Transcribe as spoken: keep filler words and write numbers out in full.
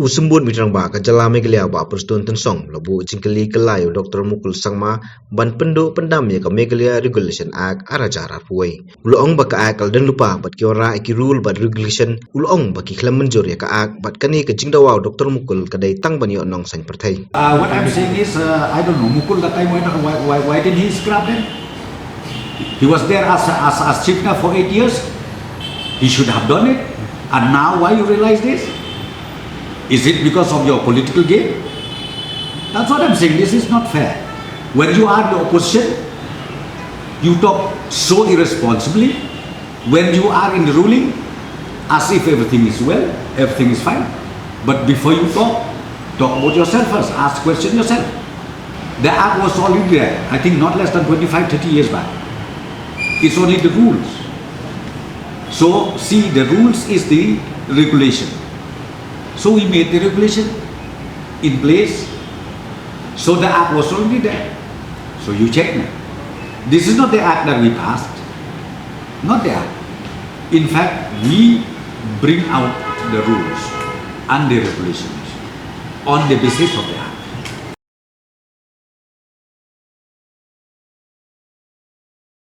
U Symbud Rangbah ka jylla Meghalaya Bah Prestone Tynsong la buh jingkylli kylla ïa u Dr Mukul Sangma ban pynduh pyndam ïa ka Meghalaya Regulation Act ar hajar arphew wei. U la ong ba ka Act ka la don lypa bad ki wanrah ïa ki rule bad regulation. U la ong ba ki khlem mynjur ïa ka Act bad kane ka jingdawa u Dr Mukul ka dei tang ban ïoh nongsan pyrthei. Uh, what I'm saying is, uh, I don't know, Mukul that time, why, why, why, why didn't he scrap them? He was there as, as, as chief now for eight years. He should have done it. And now, why you realize this? Is it because of your political game? That's what I'm saying. This is not fair. When you are in the opposition, you talk so irresponsibly. When you are in the ruling, as if everything is well, everything is fine. But before you talk, talk about yourself first. Ask question yourself. The act was already there, I think not less than twenty-five, thirty years back. It's only the rules. So, see, the rules is the regulation. So we made the regulation in place. So the act was already there. So you check now. This is not the act that we passed. Not the act. In fact, we bring out the rules and the regulations on the basis of the act.